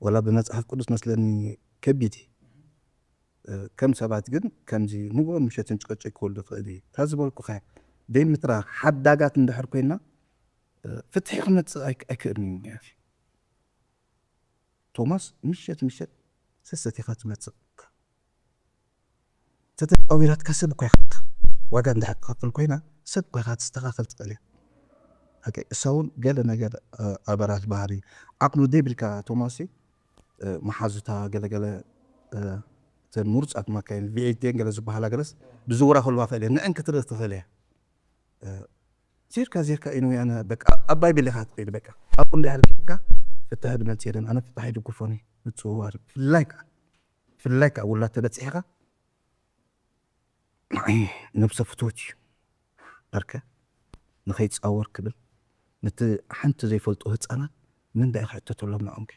ወላ ብመጽሓፍ ቅዱስ መስለኒ ከቢድ እዩ። እ፣ ከም ሰባት ግን ከምዚ ንግሆን ምሸትን ጭቕጭቅ ክህሉ ይኽእል እዩ። እታ ዝበልኩኻ ደይምትራ ሓዳጋት እንድሕር ኮይና፣ እ፣ ፍትሒ ክመጽእ ኣይክ-፣ ኣይክእልን እዩ። ቶማስ ምሸት ምሸት ሰሰቲኻ ትመጽእ። ተተጻዊራትካ ሰብ እኮ ኢኻ። ዋጋ እንድሕር ትኸፍል ኮይና ሰብ እኮ ኢኻ ትስተኻኸል ትኽእል እያ። ኦኬ፣ እሳ እውን ገለ ነገር፣ እ፣ ኣበራት ባህሪ ዓቕሉ ደይብልካ ቶማስ፣ እ፣ መሓዙታ ገለገለ፣ እ፣ እተን ምሩጻት ማካይን ቪ ኤይት ዴን ገለ ዝበሃላ ገለስ ብዝውራ ከልዋ ክእል እየ። ንዕን ክትርኢ ትኽእል እያ። እ፣ ዜርካ ዜርካ ኢኑ ያነ በቃ ኣባይ ቤሌኻ ትኽእል በቃ። ኣብኡ እንድሕር ኬድካ ፍትሒ ድመጽ የለን። ኣነ ፍትሒ ይድግፎን እየ። ምጽውዋር ብፍላይ ከኣ፣ ብፍላይ ከኣ ውላድ ተበጺሕኻ ንዓይ ነብሰ ፍትወት እዩ። በርከ ንኸይጻወር ክብል ነቲ ሓንቲ ዘይፈልጦ ህጻናት ምንታይ ክሕተተሎም ንዕኦም ከ?